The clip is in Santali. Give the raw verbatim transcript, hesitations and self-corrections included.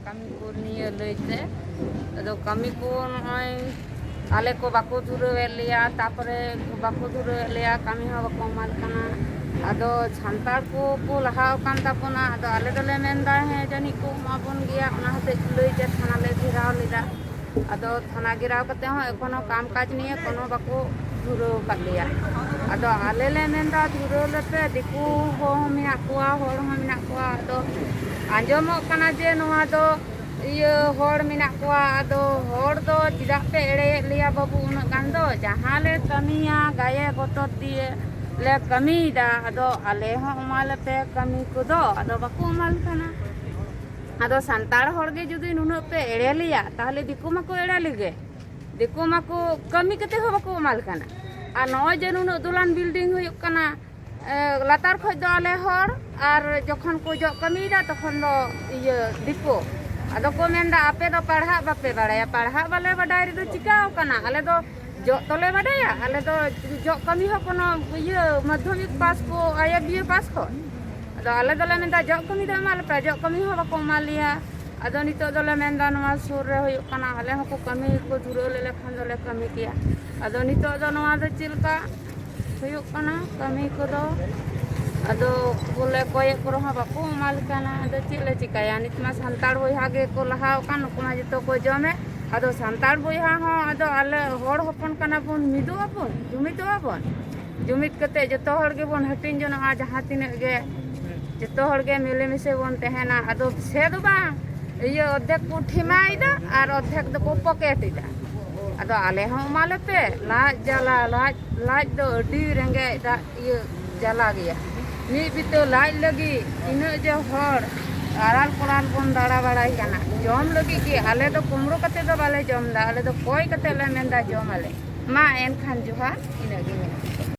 ᱠᱟᱹᱢᱤ ᱠᱚ ᱱᱤᱭᱟᱹ ᱞᱟᱹᱭᱛᱮ, ᱟᱫᱚ ᱠᱟᱹᱢᱤ ᱠᱚ ᱱᱚᱜᱼᱚᱭ ᱟᱞᱮ ᱠᱚ ᱵᱟᱠᱚ ᱫᱷᱩᱨᱟᱹᱣᱮᱫ ᱞᱮᱭᱟ, ᱛᱟᱯᱚᱨᱮ ᱵᱟᱠᱚ ᱫᱷᱩᱨᱟᱹᱣᱮᱫ ᱞᱮᱭᱟ, ᱠᱟᱹᱢᱤ ᱦᱚᱸ ᱵᱟᱠᱚ ᱮᱢᱟᱞᱮ ᱠᱟᱱᱟ᱾ ᱟᱫᱚ ᱥᱟᱱᱛᱟᱲ ᱠᱚ ᱠᱚ ᱞᱟᱦᱟ ᱟᱠᱟᱱ ᱛᱟᱵᱚᱱᱟ, ᱟᱫᱚ ᱟᱞᱮ ᱫᱚᱞᱮ ᱢᱮᱱᱫᱟ ᱦᱮᱸ ᱡᱟᱹᱱᱤᱡ ᱠᱚ ᱮᱢᱟ ᱵᱚᱱ ᱜᱮᱭᱟ, ᱚᱱᱟ ᱦᱚᱛᱮᱡ ᱞᱟᱹᱭᱛᱮ ᱛᱷᱟᱱᱟ ᱞᱮ ᱜᱷᱮᱨᱟᱣ ᱞᱮᱫᱟ᱾ ᱟᱫᱚ ᱛᱷᱟᱱᱟ ᱜᱷᱮᱨᱟᱣ ᱠᱟᱛᱮ ᱦᱚᱸ ᱮᱠᱷᱚᱱᱳ ᱠᱟᱢ ᱠᱟᱡᱽ ᱱᱤᱭᱮ ᱠᱳᱱᱳ ᱵᱟᱠᱚ ᱫᱷᱩᱨᱟᱹᱣ ᱟᱠᱟᱫ ᱞᱮᱭᱟ᱾ ᱟᱫᱚ ᱟᱞᱮ ᱞᱮ ᱢᱮᱱᱫᱟ ᱫᱷᱩᱨᱟᱹᱣ ᱞᱮᱯᱮ, ᱫᱤᱠᱩ ᱦᱚᱸ ᱢᱮᱱᱟᱜ ᱠᱚᱣᱟ, ᱦᱚᱲ ᱦᱚᱸ ᱢᱮᱱᱟᱜ ᱠᱚᱣᱟ᱾ ᱟᱫᱚ ᱟᱸᱡᱚᱢᱚᱜ ᱠᱟᱱᱟ ᱡᱮ ᱱᱚᱣᱟ ᱫᱚ ᱤᱭᱟᱹ ᱦᱚᱲ ᱢᱮᱱᱟᱜ ᱠᱚᱣᱟ᱾ ᱟᱫᱚ ᱦᱚᱲ ᱫᱚ ᱪᱮᱫᱟᱜ ᱯᱮ ᱮᱲᱮᱭᱮᱫ ᱞᱮᱭᱟ ᱵᱟᱹᱵᱩ ᱩᱱᱟᱹᱜ ᱜᱟᱱ ᱫᱚ? ᱡᱟᱦᱟᱸ ᱞᱮ ᱠᱟᱹᱢᱤᱭᱟ ᱜᱟᱭᱮ ᱜᱚᱛᱚᱨ ᱫᱤᱭᱮ ᱞᱮ ᱠᱟᱹᱢᱤᱭᱮᱫᱟ᱾ ᱟᱫᱚ ᱟᱞᱮ ᱦᱚᱸ ᱮᱢᱟ ᱞᱮᱯᱮ ᱠᱟᱹᱢᱤ ᱠᱚᱫᱚ, ᱟᱫᱚ ᱵᱟᱠᱚ ᱮᱢᱟᱞᱮ ᱠᱟᱱᱟ᱾ ᱟᱫᱚ ᱥᱟᱱᱛᱟᱲ ᱦᱚᱲ ᱜᱮ ᱡᱩᱫᱤ ᱱᱩᱱᱟᱹᱜ ᱯᱮ ᱮᱲᱮ ᱞᱮᱭᱟ, ᱛᱟᱦᱚᱞᱮ ᱫᱤᱠᱩ ᱢᱟᱠᱚ ᱮᱲᱮ ᱞᱮᱜᱮ᱾ ᱫᱤᱠᱩ ᱢᱟᱠᱚ ᱠᱟᱹᱢᱤ ᱠᱟᱛᱮ ᱦᱚᱸ ᱵᱟᱠᱚ ᱮᱢᱟᱞᱮ ᱠᱟᱱᱟ᱾ ᱟᱨ ᱱᱚᱜᱼᱚᱭ ᱡᱮ ᱱᱩᱱᱟᱹᱜ ᱫᱚᱞᱟᱱ ᱵᱤᱞᱰᱤᱝ ᱦᱩᱭᱩᱜ ᱠᱟᱱᱟ, ᱮ, ᱞᱟᱛᱟᱨ ᱠᱷᱚᱡ ᱫᱚ ᱟᱞᱮ ᱦᱚᱲ, ᱟᱨ ᱡᱚᱠᱷᱚᱱ ᱠᱚ ᱡᱚᱜ ᱠᱟᱹᱢᱤᱭᱮᱫᱟ ᱛᱚᱠᱷᱚᱱ ᱫᱚ ᱤᱭᱟᱹ ᱫᱤᱠᱩ᱾ ᱟᱫᱚ ᱠᱚ ᱢᱮᱱᱫᱟ ᱟᱯᱮ ᱫᱚ ᱯᱟᱲᱦᱟᱜ ᱵᱟᱯᱮ ᱵᱟᱲᱟᱭᱟ, ᱯᱟᱲᱦᱟᱜ ᱵᱟᱞᱮ ᱵᱟᱰᱟᱭ ᱨᱮᱫᱚ ᱪᱤᱠᱟᱹᱣ ᱠᱟᱱᱟ? ᱟᱞᱮ ᱫᱚ ᱡᱚᱜ ᱛᱚᱞᱮ ᱵᱟᱰᱟᱭᱟ, ᱟᱞᱮ ᱫᱚ ᱡᱚᱜ ᱠᱟᱹᱢᱤ ᱦᱚᱸ ᱠᱳᱱᱳ ᱤᱭᱟᱹ ᱢᱟᱫᱽᱫᱷᱚᱢᱤᱠ ᱯᱟᱥ ᱠᱚ, ᱟᱭᱮ ᱵᱤᱭᱮ ᱯᱟᱥ ᱠᱚ᱾ ᱟᱫᱚ ᱟᱞᱮ ᱫᱚᱞᱮ ᱢᱮᱱᱫᱟ ᱡᱚᱜ ᱠᱟᱹᱢᱤ ᱫᱚ ᱮᱢᱟ ᱞᱮᱯᱮ, ᱡᱚᱜ ᱠᱟᱹᱢᱤ ᱦᱚᱸ ᱵᱟᱠᱚ ᱮᱢᱟ ᱞᱮᱭᱟ᱾ ᱟᱫᱚ ᱱᱤᱛᱚᱜ ᱫᱚᱞᱮ ᱢᱮᱱᱫᱟ ᱱᱚᱣᱟ ᱥᱩᱨ ᱨᱮ ᱦᱩᱭᱩᱜ ᱠᱟᱱᱟ, ᱟᱞᱮ ᱦᱚᱸᱠᱚ ᱠᱟᱹᱢᱤ ᱠᱚ ᱫᱷᱩᱨᱟᱹᱣ ᱞᱮ ᱞᱮᱠᱷᱟᱱ ᱫᱚᱞᱮ ᱠᱟᱹᱢᱤ ᱠᱮᱭᱟ᱾ ᱟᱫᱚ ᱱᱤᱛᱚᱜ ᱫᱚ ᱱᱚᱣᱟ ᱫᱚ ᱪᱮᱫ ᱞᱮᱠᱟ ᱦᱩᱭᱩᱜ ᱠᱟᱱᱟ ᱠᱟᱹᱢᱤ ᱠᱚᱫᱚ? ᱟᱫᱚ ᱵᱚᱞᱮ ᱠᱚᱭᱮᱫ ᱠᱚ ᱨᱮᱦᱚᱸ ᱵᱟᱠᱚ ᱮᱢᱟ ᱞᱮ ᱠᱟᱱᱟ᱾ ᱟᱫᱚ ᱪᱮᱫ ᱞᱮ ᱪᱤᱠᱟᱹᱭᱟ? ᱱᱤᱛ ᱢᱟ ᱥᱟᱱᱛᱟᱲ ᱵᱚᱭᱦᱟ ᱜᱮᱠᱚ ᱞᱟᱦᱟ ᱟᱠᱟᱱ, ᱱᱩᱠᱩ ᱢᱟ ᱡᱚᱛᱚ ᱠᱚ ᱡᱚᱢᱮᱫ᱾ ᱟᱫᱚ ᱥᱟᱱᱛᱟᱲ ᱵᱚᱭᱦᱟ ᱦᱚᱸ, ᱟᱫᱚ ᱟᱞᱮ ᱦᱚᱲ ᱦᱚᱯᱚᱱ ᱠᱟᱱᱟ ᱵᱚᱱ, ᱢᱤᱫᱚᱜ ᱟᱵᱚᱱ, ᱡᱩᱢᱤᱫᱚᱜ ᱟᱵᱚᱱ᱾ ᱡᱩᱢᱤᱫ ᱠᱟᱛᱮ ᱡᱚᱛᱚ ᱦᱚᱲ ᱜᱮᱵᱚᱱ ᱦᱟᱹᱴᱤᱧ ᱡᱚᱱᱚᱜᱼᱟ, ᱡᱟᱦᱟᱸ ᱛᱤᱱᱟᱹᱜ ᱜᱮ ᱡᱚᱛᱚ ᱦᱚᱲ ᱜᱮ ᱢᱤᱞᱮᱢᱤᱥᱮ ᱵᱚᱱ ᱛᱟᱦᱮᱱᱟ᱾ ᱟᱫᱚ ᱥᱮ ᱫᱚ ᱵᱟᱝ, ᱤᱭᱟᱹ ᱚᱨᱫᱷᱮᱠ ᱠᱚ ᱴᱷᱤᱢᱟᱭᱮᱫᱟ ᱟᱨ ᱚᱨᱫᱷᱮᱠ ᱫᱚᱠᱚ ᱯᱚᱠᱮᱴ ᱮᱫᱟ᱾ ᱟᱫᱚ ᱟᱞᱮ ᱦᱚᱸ ᱮᱢᱟ ᱞᱮᱯᱮ, ᱞᱟᱡ ᱡᱟᱞᱟ, ᱞᱟᱡ, ᱞᱟᱡ ᱫᱚ ᱟᱹᱰᱤ ᱨᱮᱸᱜᱮᱡ ᱫᱟᱜ ᱤᱭᱟᱹ ᱡᱟᱞᱟ ᱜᱮᱭᱟ᱾ ᱢᱤᱫ ᱵᱤᱛᱟᱹ ᱞᱟᱡ ᱞᱟᱹᱜᱤᱫ ᱤᱱᱟᱹᱜ ᱡᱮ ᱦᱚᱲ ᱟᱲᱟᱞ ᱠᱚᱲᱟᱞ ᱵᱚᱱ ᱫᱟᱬᱟ ᱵᱟᱲᱟᱭ ᱠᱟᱱᱟ ᱡᱚᱢ ᱞᱟᱹᱜᱤᱫ ᱜᱮ᱾ ᱟᱞᱮ ᱫᱚ ᱠᱩᱢᱲᱩ ᱠᱟᱛᱮ ᱫᱚ ᱵᱟᱞᱮ ᱡᱚᱢ ᱮᱫᱟ, ᱟᱞᱮ ᱫᱚ ᱠᱚᱭ ᱠᱟᱛᱮ ᱞᱮ ᱢᱮᱱᱫᱟ ᱡᱚᱢ ᱟᱞᱮ᱾ ᱢᱟ ᱮᱱᱠᱷᱟᱱ ᱡᱚᱦᱟᱨ, ᱤᱱᱟᱹᱜ ᱜᱮ ᱢᱮᱱᱟᱜᱼᱟ᱾